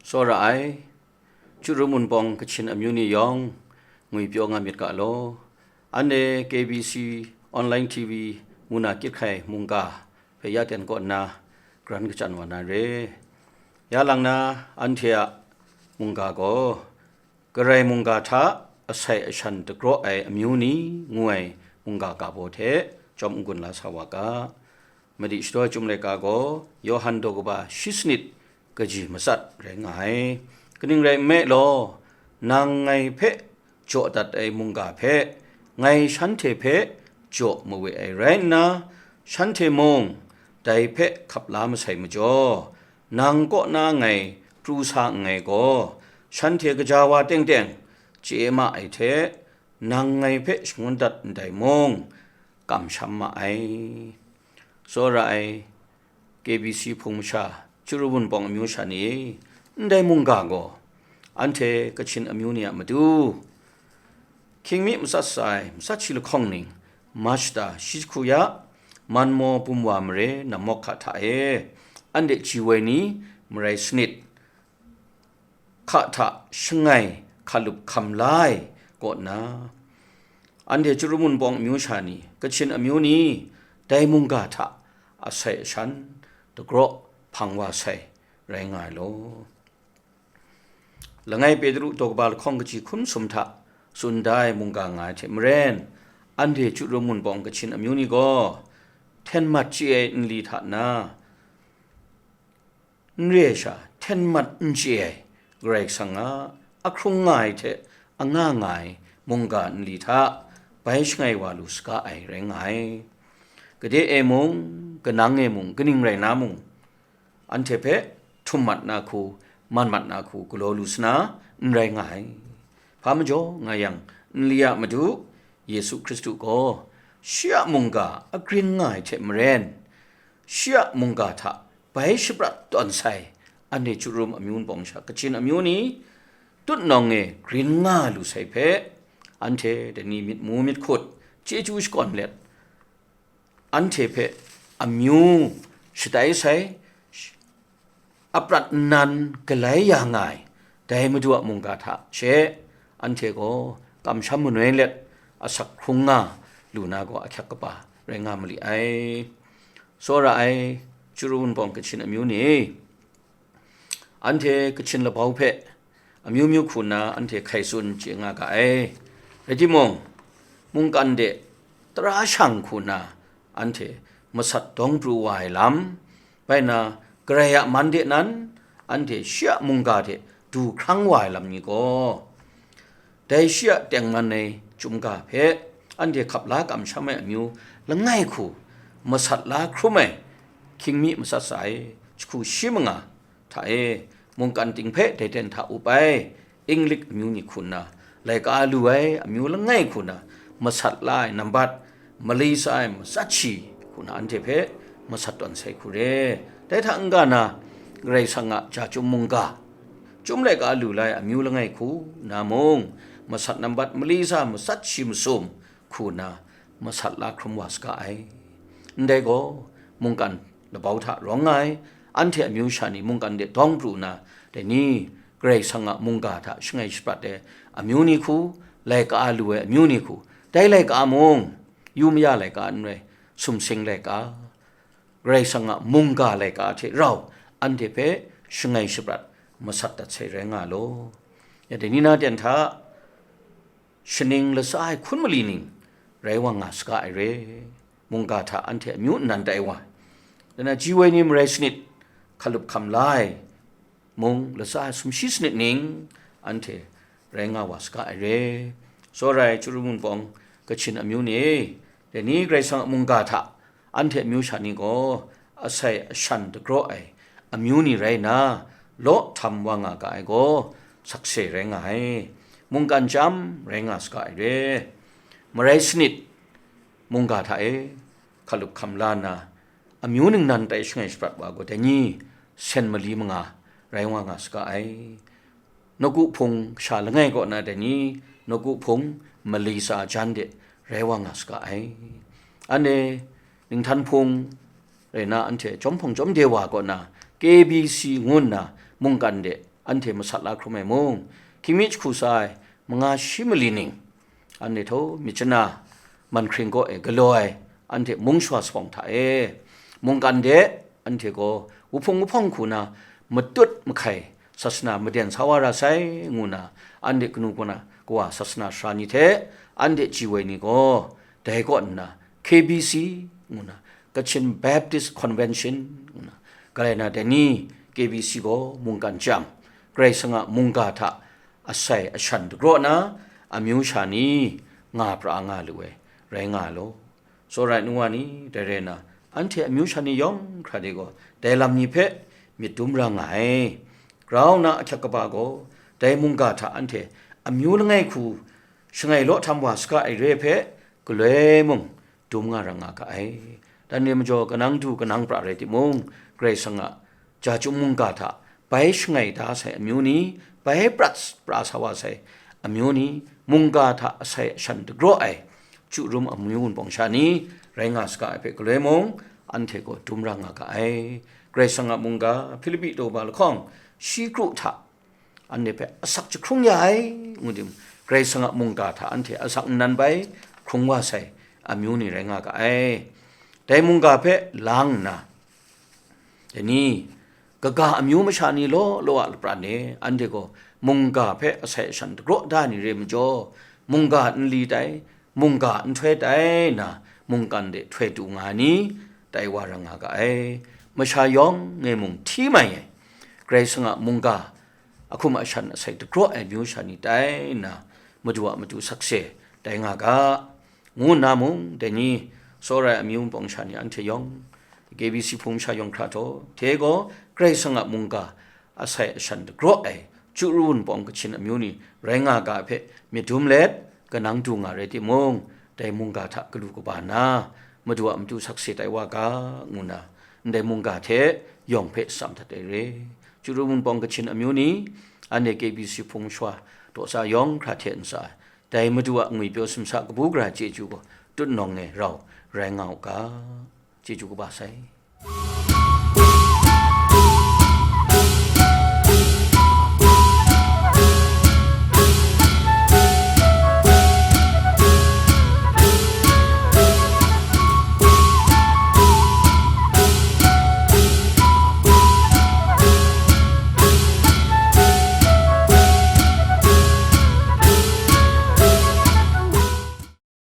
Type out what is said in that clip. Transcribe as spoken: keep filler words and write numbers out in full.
Tsawra ai, Chyarum Wunpawng Kachin amyu ni yawng ngwipyaw nga myit ga law. Anhte K B C Online T V ngu na kyit hkai mungga hpe ya ten kaw nna, karan kachyan wa na re. Ya lang na, anhte a mungga gaw, Karai mungga hta asai ashan dagraw ai amyu ni ngu ai mungga ga baw hte chyawm n-gun la sa wa ga. Madi shadaw Chyum laika gaw Yawhan daw kaba shi sanit kaji matsat rai nga ai. Kaning rai nme law, nang ngai hpe jaw dat ai mungga hpe ngai shanhte hpe jaw mawe ai rai nna, shanhte mung dai hpe hkap la masai majaw, nang kaw na ngai pru sa nngai gaw, shanhte kaja wa teng teng chye ma ai hte, nang ngai hpe shangun dat ndai mung, kamsham ma ai. Tsawra ai, K B C hpung masha, Chyarum Wunpawng amyu sha ni, ndai mungga gaw, anhte Kachin amyu ni a matu, hkying mi matsat sa ai, matsat shi lahkawng ning, Mashta shi jahku ya, Manmaw bum wa mare namawk hka hta e, anhte ji woi ni marai sanit, hka hta shangai hkalup hkam la ai kaw nna, anhte Chyarum Wunpawng amyu sha ni, Kachin amyu ni, dai mungga hta asai ashan dagraw hpang wa sai rai nga ai law. Langai Petru daw kaba lahkawng kaji hkun sum hta tsun da ai mungga nga ai hte maren, anhte Chyarum Wunpawng Kachin amyu ni gaw, hten mat chye ai nli hta na, n re ai sha, hten mat n chye ai Karai Kasang a, a hkrung nga ai hte a nga nga ai mungga nli hta bai shangai wa lu saga ai rai nga ai. Gade e mung, kanang e mung, kaning rai na mung, anhte hpe htum mat na hku, man mat na hku galaw lu sa na n rai nga ai. Hpa majaw nga yang, nli a Madu Yesu Hkristu gaw shi a mungga a grin nga ai hte maren, shi a mungga hta bai shaprat tawn sai, anhte Chyarum amyu npawng sha Kachin amyu ni, tutnawng e grin nga lu sai hpe, anhte dai ni myit mu myit hkut, chyeju shakawn let, anhte hpe amyu shatai sai, a prat nnan galai ya nga ai, dai Madu a mungga hta she, anhte gaw kamsham manoi let, asak hkrung nga lu na gaw ahkyak kaba rai nga ma li ai. Tsawra ai, Chyarum Wunpawng Kachin amyu ni, anhte Kachin labau hpe amyu myu hku nna anhte hkai tsun chye nga ga ai. Rai timung, mungkan de tara shang hku nna anhte masat dawng pru wa ai lam, bai na, Karai a man de nan, anhte shi a mungga hte du hkrang wa ai lam ni gaw, dai shi a tengman ai chyum ga hpe anhte hkap la kamsham ai amyu langai hku masat la hkrum ai, hkying mi matsat sa ai jahku shi manga hta e, mungkan ting hpe dai ten hta up ai, Inglik amyu ni hku nna, laika lu ai amyu langai hku nna, masat la ai nambat, mali sa ai matsat shi hku nna anhte hpe masat tawn sai hku re. Dai hta n-ga na, Karai Kasang a ja chyum mungga, chyum laika lu la ai amyu langai hku nna mung, masat nambat, mali sa ai matsat shi masum hku nna, masat la hkrum wa saga ai. Ndai gaw, mungkan labau hta rawng nga ai, anhte amyu sha ni mungkan de dawng pru nna, dai ni, Karai Kasang a mungga hta shangai shaprat ai amyu ni hku, laika lu ai amyu ni hku, dai laika mung, yu maya laika n rai, sumsing laika, Karai Kasang a mungga laika hte rau, anhte hpe shangai shaprat masat dat sai rai nga law. Ya dai ni na ten hta, shaning latsa ai hkun mali ning rai wa nga saga ai re. Mungga hta anhte amyu nnan tai wa, dai na ji woi ni marai sanit hkalup hkam la ai mung, latsa ai sumshi sanit ning anhte rai nga wa saga ai re. Tsawra ai, Chyarum Wunpawng Kachin amyu ni, dai ni Karai Kasang a mungga hta anhte amyu sha ni gaw asai ashan dagraw ai amyu ni rai nna, law htam wa nga ga ai gaw sakse rai nga ai, mungkan chyam rai nga saga ai re. Marai sanit mungga hta e hkalup hkam la nna, amyu ningnan tai shangai shaprat wa gaw, dai ni sen mali manga rai wa nga saga ai. Nawku hpung kasha langai kaw na dai ni, nawku hpung mali tsa jan de rai wa nga saga ai. Anhte ninghtan hpung rai na, anhte chyawm hpung chyawm de wa kaw na, K B C ngu nna mungkan de anhte masat la hkrum ai mung, hkying mi jahku sa ai manga shi mali ning, anhte htaw myit chana man hkring kaw e galaw ai, anhte mung shawa sabawng hta e, mungkan de, anhte gaw wuhpung wuhpawng hku na matut mahkai sasana maden sa wa ra sai, ngu na, anhte kanu kawa sasana sara ni hte anhte ji woi ni gaw, dai kaw nna K B C ngu na, Kachin Baptist Convention ngu na, galai na dai ni K B C gaw mungkan chyam, Karai Kasang a mungga hta asai ashan dagraw na amyu sha ni nga pra nga lu ai, rai nga ai law. Tsawra ai nu wa ni, dai rai na, anhte amyu sha ni yawng hkra de gaw, dai lam ni hpe myit dum ra nga ai. Grau na ahkyak kaba gaw, dai mungga hta anhte amyu langai hku shangai law htam wa saga ai re ai hpe, galoi mung dum nga ra nga ga ai. Dan re majaw, kanang du kanang pra rai timung, Karai Kasang a ja chyum mungga hta bai shangai da sai amyu ni, bai prat pra sa wa sai amyu ni, mungga hta asai ashan dagraw ai chyu rum amyu wunpawng sha ni rai nga saga ai hpe galoi mung, anhte gaw dum ra nga ga ai. Karai Kasang a mungga Hpilipi daw ba lahkawng shi kru hta anhte hpe asak jahkrung ya ai, ngu tim, Karai Kasang a mungga hta anhte asak nnan bai hkrung wa sai amyu ni rai nga ga ai. Dai mungga hpe lang nna, dai ni, kaga amyu masha ni law law a lapran e, anhte gaw mungga hpe asai ashan dagraw da ni re majaw, mungga nli tai, mungga nhtoi tai na, mungkan de htoi du nga ai ni, tai wa ra nga ga ai. Masha yawng e mung hti mai ai, Karai Kasang a mungga ahkum ashan asai dagraw ai amyu sha ni tai nna, Madu a matu sakse tai nga ga, ngu nna mung, dai ni, tsawra ai amyu wunpawng sha ni anhte yawng, K B C hpung masha yawng hkra htaw, hte gaw Karai Kasang a mungga asai ashan dagraw ai chyu ru wunpawng Kachin amyu ni rai nga ga hpe myit dum let, kanang du nga rai timung, dai mungga hta galu kaba nna, Madu a matu sakse tai wa ga, ngu nna, ndai mungga hte yawng hpe tsam dat ai re. Chyu ru wunpawng Kachin amyu ni, anhte K B C hpung masha daw sa yawng hkra hte ntsa, dai Madu a ngwipyaw simsa kabu gara chyeju gaw tutnawng e rau rai nga u ga, chyeju kaba sai.